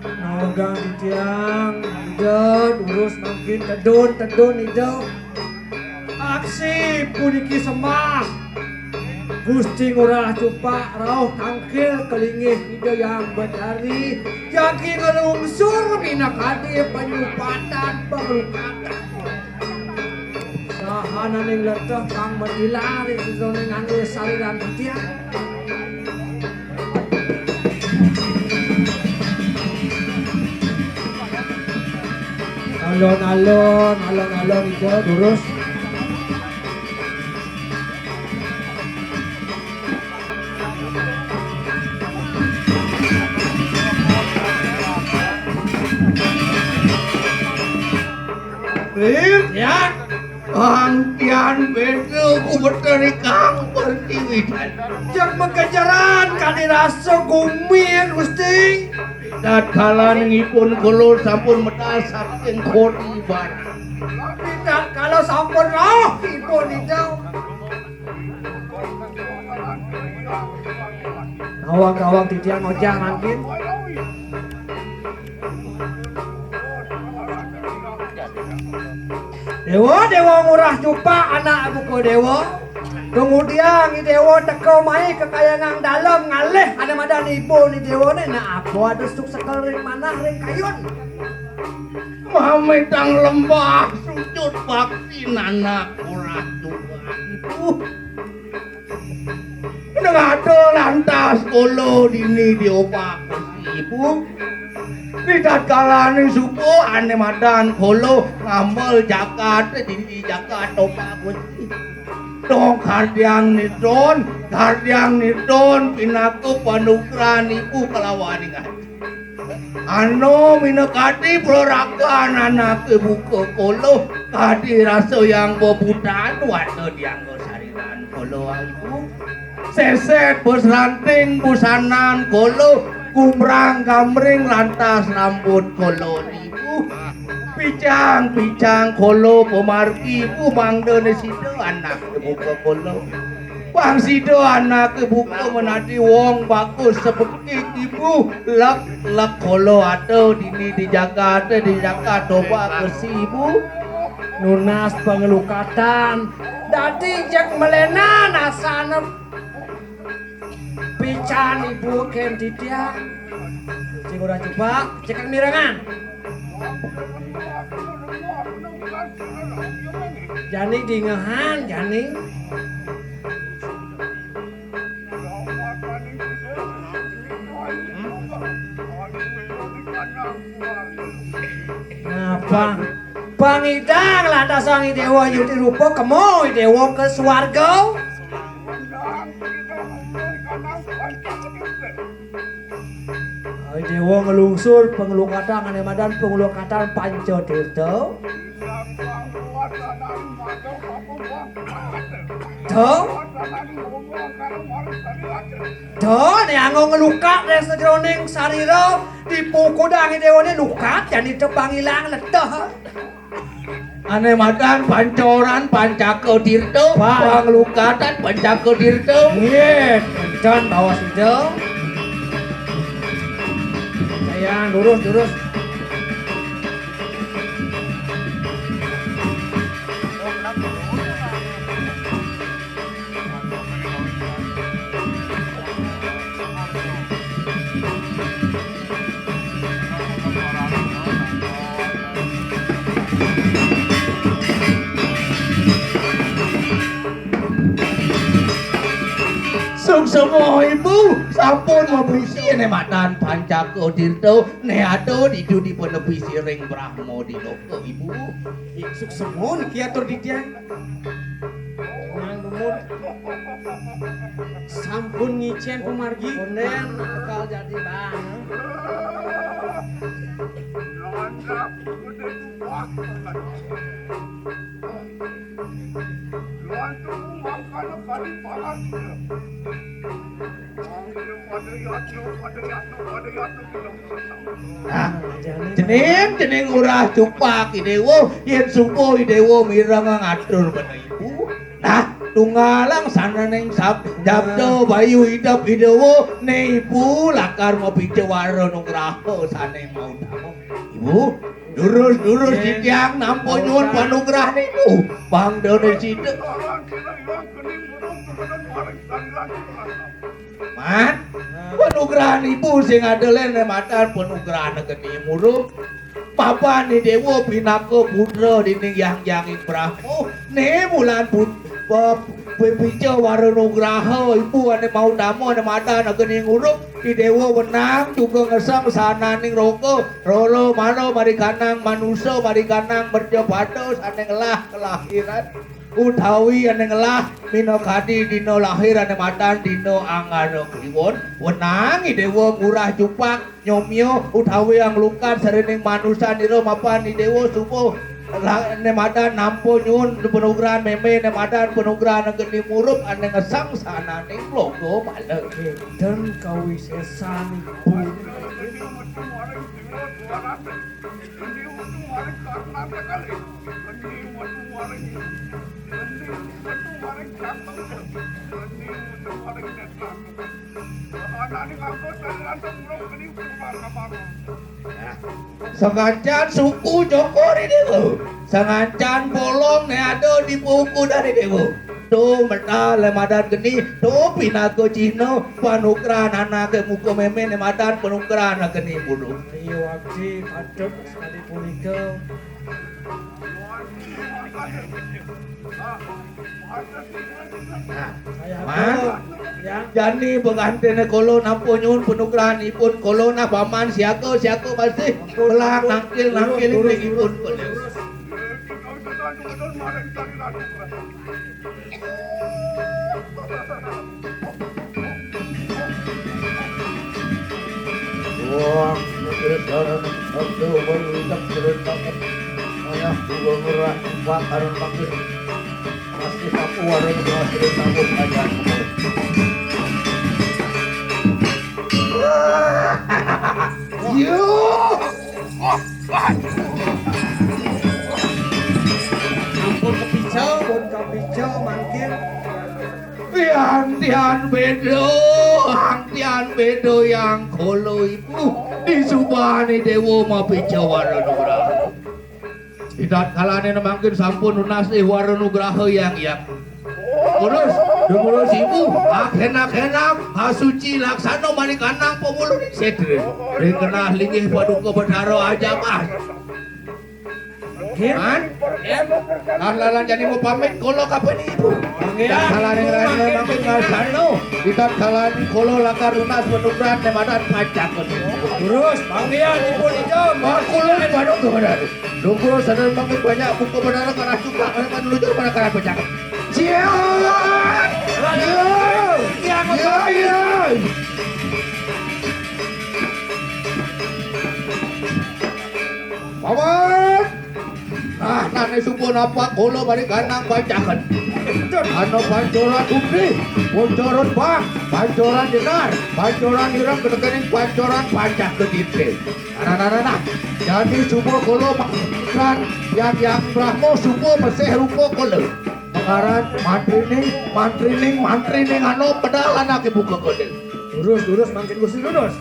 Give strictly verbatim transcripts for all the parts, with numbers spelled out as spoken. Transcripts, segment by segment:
Nawegang titiang, Ida, durus mangkin tedun, tedun, Ida. Aksi puniki sembah Gusti Ngurah Cupak rauh tangkil kelinggih Ida Hyang Betari, jagi nglungsur minakadi panyupatan panglukatan. Sahananing leteh pang matilar ring sajeroning angga sariran titiang. Alon-alon, alon-alon Ida, durus. Rin, ya. Angkian beda ku beterikang pertiwi. Cek makejaran kadi rasa gumi, Gusti. Tatkala ningipun kula sampun medal saking kori barang. Tatkala sampun rauh ipun Ida. Nawang-nawang titiang ngojah mangkin. Déwa, Déwa Ngurah Cupak, anak buka Déwa. Kemudian I Déwa teka mai ka kayangan dalem ngalih ané madan ibu ni Déwané. Nah, apa ada suk sekel ring manah ring kayun. Mamitang lembah sujud bakti nanak Ngurah Cupak ibu. Nengada lantas kala dini diopak ibu. Ritatkalaning subuh ané madan kala ngamel jagat dini jagat opak Gusti. Tong kardiang nitron, kardiang nitron pinaka panugrahan ibu kalawaning ati. Ano minakadi prarakan anaké buka kala, kadi rasa yang bebutan wada dianggo sariran kala ibu. Sesek bus ranting busanan kala, gumrang gamring lantas rambut kala ibu. Picang-picang kala pamargi ibu mangdané sida anaké buka kala. Pang sida anaké buka menadi wong bagus sebekik ibu, lek-lek kala ada dini di jagaté, di jagat opak Gusti ibu. Nunas panglukatan, dadi jeg melenan asana pican ibu kén titiang. Cik ora coba, cekak mirengan. Jani dingehan, jani. Napa? Pangidang lantas Sang Déwa nyuti rupa kemo Déwa ke swarga. Ai Déwa nglungsur panglukatan ané madan panglukatan Panca Tirta. Tuh. Tuh, né anggo nglukat ring sajeroning sarira, dipukudang Déwané lukat, jani tepang ilang leteh. Ané madan pancoran Pancaka Tirta, panglukatan Pancaka Tirta. Nggih, kénten baos Ida. Sayang, durus, durus. Suksma ibu sampun mabisi né madan Pancaka Tirta, né ada ditu dipunebisi ring Brahma di loka ibu. Suksma niki atur titiang. Nang dumun. Sampun ngicén pamargi. Kondén bakal jadi bang. Nah, cening, cening Ngurah Cupak I Déwa, yén subuh I Déwa mireng ngatur bana ibu. Nah, Tunggalang sananing sab-, sabda bayu idep Idewa, ne ibu lakar mapica wara nugraha sane mautama. Ibu, durus-durus titiang nampa nyuwun panugrahan ibu. Pangdane sida. Man, panugrahan ibu sing ada len madan panugrahan geni murub. Papan Idewa pinaka putra dening Hyang Hyang Ing Brahma. Ne bulan put-, pe-, pepica wara nugraha ibu ane mautama ane madan geni murub. Idewa wenang juga ngesang sananing roga, rara mara marikanang manusa marikanang mercapada sane ngelah kelahiran. Utawi ane ngelah minakadi dina lahir ane madan dina Anggara Kliwon, wenang Idewa ngurah jupak nyomya utawi anglukan sarining manusan ira mapan Idewa suba la-, ane madan nampa nyuwun panugrahan meme ane madan panugrahan geni murub ane ngesang sananing loga mala. Eden kawisesanipun. Nah, sangancan suku Joko Ridewa, sangancan bolong ne ada di puku dari dewa. Tu metal le madan geni, tu pinaka cihna panugrahan anake muka meme ne madan panugrahan geni bulu. Ayo abdi padep sekali punika. Nah, Man, jani pengantene kula nampa nyuwun panugrahanipun kula nah paman siaga, siaga masih melak nangkil, nangkil inggih ipun kula. Wah, negeri dalam sabda wayudak cerita. Wayah dua murah empat karun makin. Masih aku warung dua cerita bukan. Yo. Ampun kapica, ampun kapica mangkin. Pian tian beda, ang tian beda yang kala ibu. Disubani dewa mapica wara nugraha. Idat kalane mangkin sampun nunas ih wara nugraha yang yang. Terus, dulur ibu, akenak-enak, asuci laksana manik anang pemulung sedre. Ring kenah linggih paduka betara aja mas. Kan? Kan lalan jani mau pamit kula kapan ibu. Pangeran, salah ning rene mangkin ngalsano. Kita salah ning kula lakar lunas penukaran ne madan pajak. Terus, pangeran ibu dijam. Aku lu paduka benar. Lungkur sadar mangkin banyak buku benar karena juga kan lucu pada karena pajak. Siap. Iya, iya, iya. Paman! Ah, nane sumpun apa kula bari ganang bacaken. Ana pancoran umri, pancoran bang, pancoran jenar, pancoran ireng kenekening pancoran pancak kedite. Nah, nah, nah, nah. Jadi suba kula makan yang yang Brahma suba mesih rupa kula. Pengaran mantrining, mantrining, mantrining ana pedal anake buka kode. Lurus, lurus, mangkin Gusti lurus.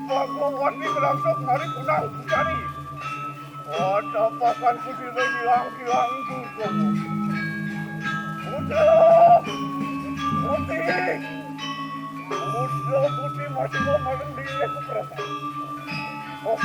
Bhagawan iki langsung mari punang pucari. Ada pakan putih hilang hilang juga. Putih, putih, putih, putih masih mau malam di aku perasaan. Oh.